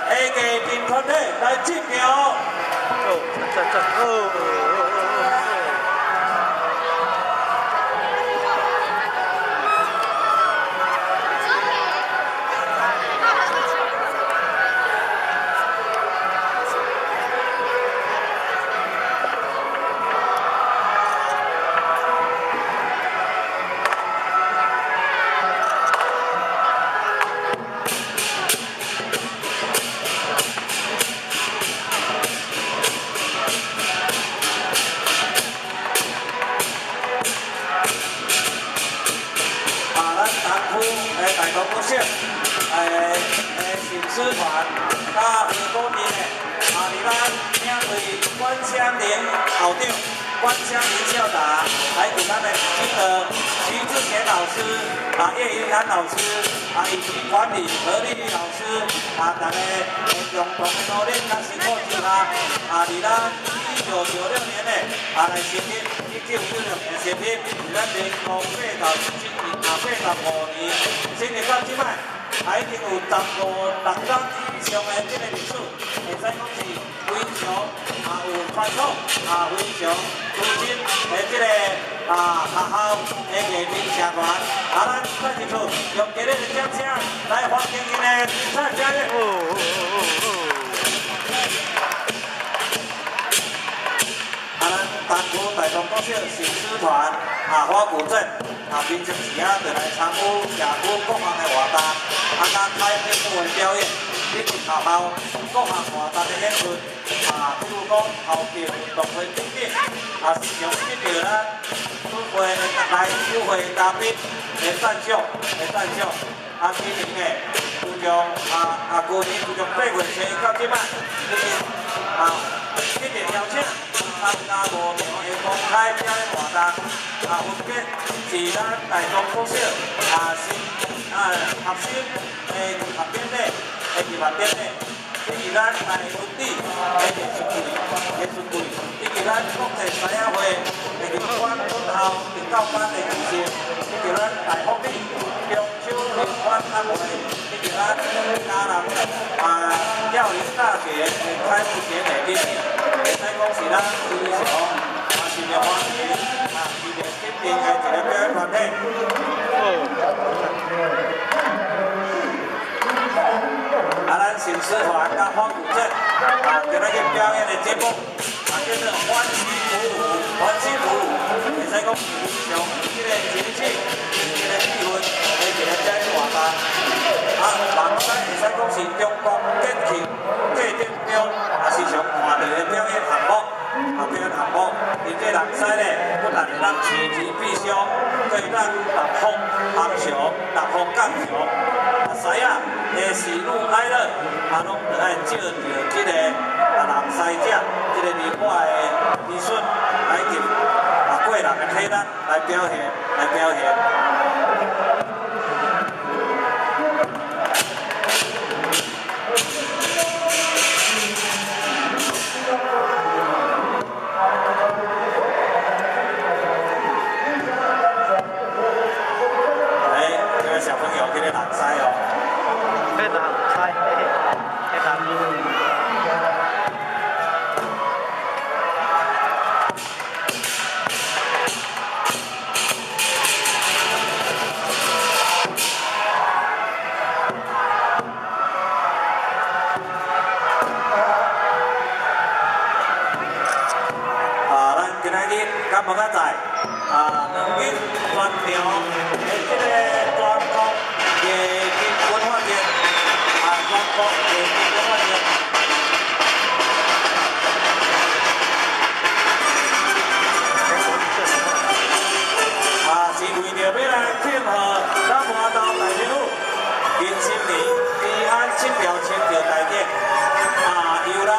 的藝陣團體來進場。哦，讚讚哦。啊，咱東區的大同國小，的琴師團，佮花果鎮的，啊，佇咱領隊關湘林校長、關湘林校長，還有咱的指導徐志賢老師、啊葉云蘭老師，啊以及管理何麗麗老師，啊，大家的共同努力佮辛苦之下，啊，佇咱1996年的啊來成立，1996年成立，佇咱民國87年啊85年，成立到這擺，啊已經有15、6天以上的這個歷史，會使講是非常啊有傳統啊非常資深的這個啊學校的藝陣社團，啊咱再一次用熱烈的掌聲來歡迎𪜶的精彩表演。啊，咱東區大同國小琴師團啊，花鼓鎮啊，平常時啊，就來參與社區各項的活動，啊，佮開幕舞的表演，以及學校各項活動的演出，啊，比如講校慶運動會等等，啊，時常得到咱與會的來與會嘉賓的讚賞的讚賞。啊，今年呢，自從啊啊，舊年自從8月初一到這擺，已經啊，得到邀請參加五場的公開表演活動，啊，分別是咱大同國小啊新啊學生的入學典禮的入學典禮，以及咱台文理的藝術季、藝術季，以及咱國際獅仔會的入關分校特教班的儀式，以及咱大福里中秋聯歡晚會，以及咱嘉南啊教育大學的開幕典禮等等，會使講是咱非常啊受到歡迎啊受到肯定的一個表演團體。啊，咱琴師團佮花鼓鎮啊，今仔日表演的節目啊，叫做歡喜鼓舞，歡喜鼓舞，會使講是非常這個情景、這個氣氛的一個表演活動。啊，人使會使講是中國節慶祭典中啊，時常看到的表演項目，啊，表演項目，而這人獅咧，不但會當趨吉避凶，閣會當納福安祥、納福吉祥。啊，獅仔的喜怒哀樂，啊，攏著愛藉著這個啊人獅者這個靈活的技術，來及啊個人的體力來表現，來表現。哎，這個小朋友去咧人獅哦。去人獅，去人。啊，咱今仔日感無甲在啊，兩日全場的這個全國藝術文化節，啊，全國藝術文化節。啊，是為著欲來慶賀咱麻豆大天府壬申年平安七條清醮大典，啊，由咱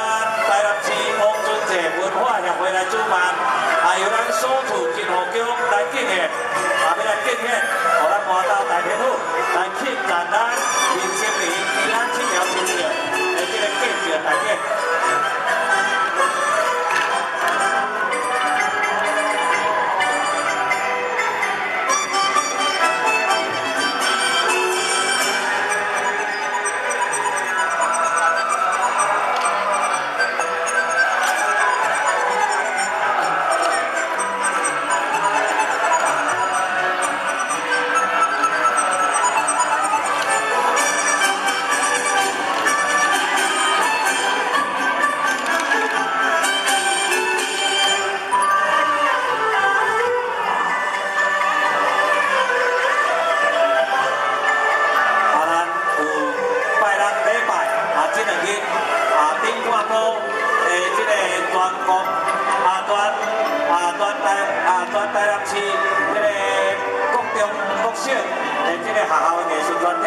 台南市王春濟文化協會來主辦，啊，由咱所處真和宮來敬獻，啊，欲來敬獻，予咱麻豆大天府來慶祝咱壬申年平安七條清醮的這個祭醮大典。國啊全台啊全台南市這个國中國小的這个學校的藝術團體。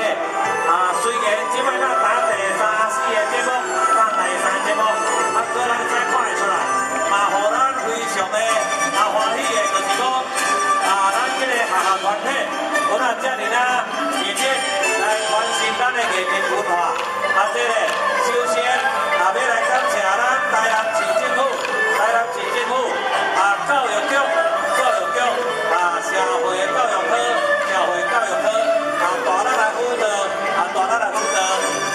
啊，雖然這擺咱打第三四个節目，打第三節目，啊，閣咱才看會出來，嘛，予咱非常的啊歡喜的，就是講啊，咱這个學校團體，有咱遮爾啊認真來傳承咱的藝術文化。啊，這个首先啊，欲來感謝咱台南市政府，台南市政府啊，教育局，教育局啊，社會教育科，社會教育科啊，大力來輔導，啊，大力來輔導。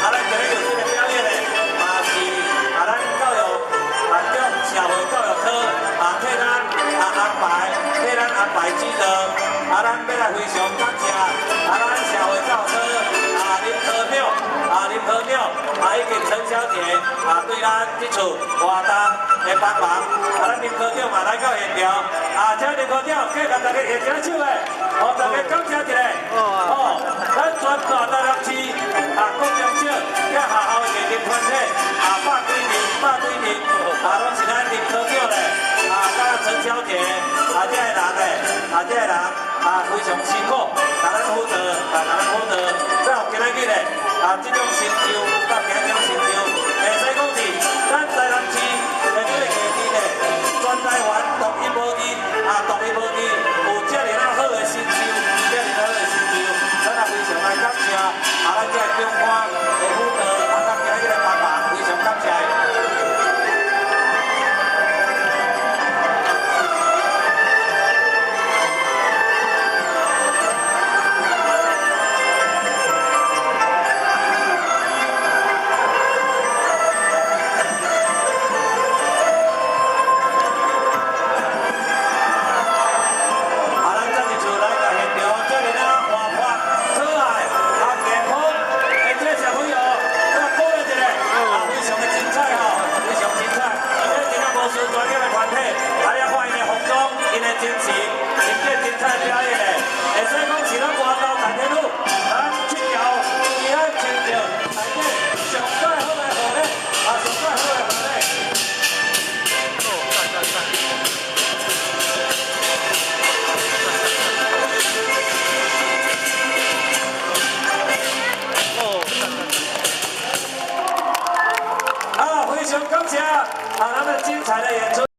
啊，咱今日有這个表演的，嘛是啊，咱教育啊局社會教育科啊，替咱啊安排，替咱安排指導。啊，咱欲來非常感謝啊，咱社會教育科啊林科長啊林科長啊以及陳小姐啊對咱這次活動的幫忙。啊，咱林科長嘛來到現場，啊，請林科長繼續大家握一手的，哦，大家感謝一下。哦，咱全大台南市啊國中小佮學校的藝術團體啊百幾人，百幾人啊，攏是咱林科長咧，啊，佮陳小姐啊，這个人咧，啊，這个人啊非常辛苦，共咱輔導，啊，共咱輔導，才有今仔日咧啊這種成就，甲今這種成就，會使講是咱台南市的這个藝術咧，全台灣獨一無二，啊，獨一無二，有遮爾仔好的成就，遮爾仔好的成就，咱也非常來感謝啊，咱這个長官的輔導，啊，佮今日的幫忙，非常感謝。啊，咱再一次來到現場，遮爾仔活潑、可愛、啊健康的這小朋友，來鼓勵一下，啊，非常的精彩吼，非常精彩。這真正無輸專業的團體，啊，你看𪜶的服裝、𪜶的精神，𪜶這精彩表演的，會使講是咱外頭大天路，咱這條伊咱穿著內底上蓋好的賀禮，啊，上蓋好的賀禮。哦，讚讚讚！哦，讚讚讚！啊，非常感謝啊，咱們精彩的演出。